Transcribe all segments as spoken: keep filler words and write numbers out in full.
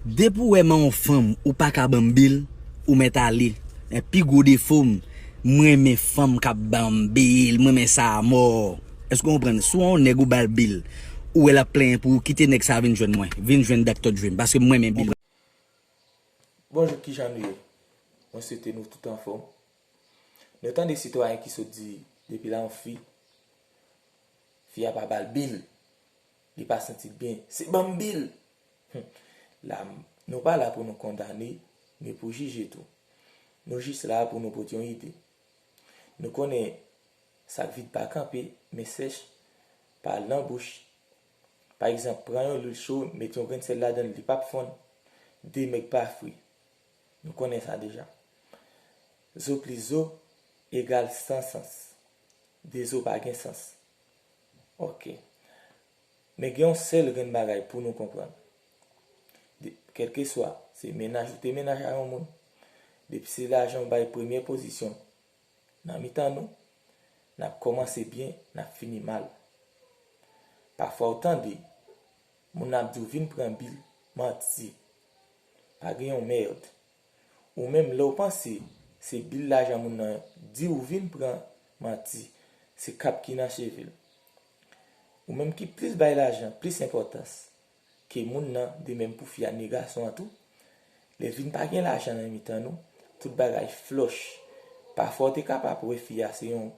Depi w wè m a yon fanm, ou pa ka ban m bil, ou mèt ale. Men pi gwo defo m, m renmen fanm k ap ban m bil, m renmen sa amò. Èske w konprann? Si w a yon nèg ou ba l bil, ou wè l ap plenyen pou ou, kite nèg sa a vin jwenn mwen. Vin jwenn Doctor Dream, paske m renmen bil. Bonjou, kijan nou ye? Mwen swete nou tout anfòm. Nou tande sitwayen ki sot di depi la yon fi, fi a pa ba l bil, li pa santi l byen, se ban m bil. Hum. La, nou pa la pou nou kondane, ni pou jije tou. Nou jis la pou nou pote yon ide. Nou konnen sak vid pa kanpe, men sèch pa al nan bouch. Pa egzanp, pran yon lwil cho, met yon grenn sèl ladan l, li p ap fonn. De mèg pa fri. Nou konnen sa deja. Zo plis zo egal san sans. De zo pa gen sans. Ok. Men gen yon sèl grenn bagay pou nou konprann. Kèlkeswa se mennaj ou te mennaj a yon moun, depi se lajan ou bay premye pozisyon nan mitan nou, n ap kòmanse byen, n ap fini mal. Pafwa ou tande moun nan ap di w vin pran bil, manti. Pa gen yon mèd. Ou menm lè w panse se bil lajan moun nan di w vin pran, manti, se kap ki nan cheve l. Ou menm ki plis bay lajan plis enpòtans ke moun nan, de menm pou fi a ni gason an tou. Lè vin pa gen lajan nan mitan nou, tout bagay flòch. Pafwa w te kapab wè fi a se yon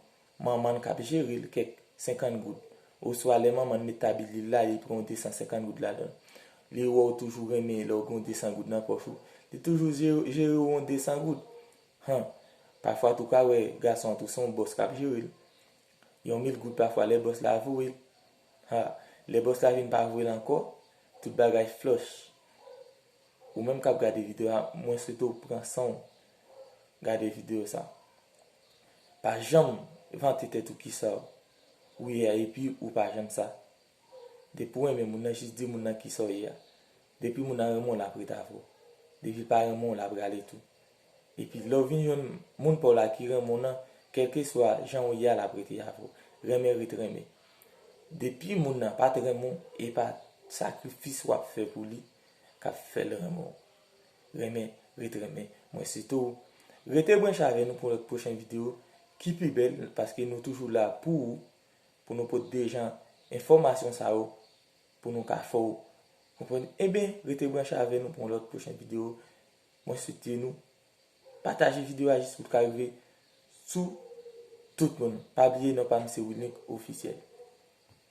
manman l k ap jere l kèk senkant goud. Oswa lè manman l met tabli l la, li pran yon de san senkant goud ladan l. Li wè w toujou renmen lè w gen yon de san goud nan pòch ou, li toujou jere w yon de san goud. Han, pafwa tou ka wè gason an tou se yon bòs k ap jere l. Yon mil goud pafwa lè bòs la voye l. Ha, lè bòs la vin pa voye l ankò, tout bagay flòch. Ou menm k ap gade videyo a, mwen swete w pran san w gade videyo sa. Pa janm vante tèt ou kisa w ye a epi ou pa janm sa. Depi w renmen moun nan, jis di moun nan kisa w ye a. Depi moun nan renmen w, l ap ret avè w. Depi l pa renmen w, l ap rale tou. Epi lè w vin jwenn moun pa w la ki renmen w nan, kèlkeswa jan w ye a, l ap rete avè w. Renmen ret renmen. Depi moun nan pa t renmen w, e pa sakrifis w ap fè pou li k ap fè l renmen w. Renmen ret renmen. Mwen swete w rete branche avè nou pou lòt pwochen videyo ki pi bèl, paske nou toujou la pou ou, pou nou pote de jan enfòmasyon sa yo, pou nou ka fè w konprann. Ebyen, rete branche avè nou pou yon lòt pwochen videyo. Mwen swete nou pataje videyo a jis pou l ka rive sou tout moun. Pa bliye non pa m se Wilnick Officiel.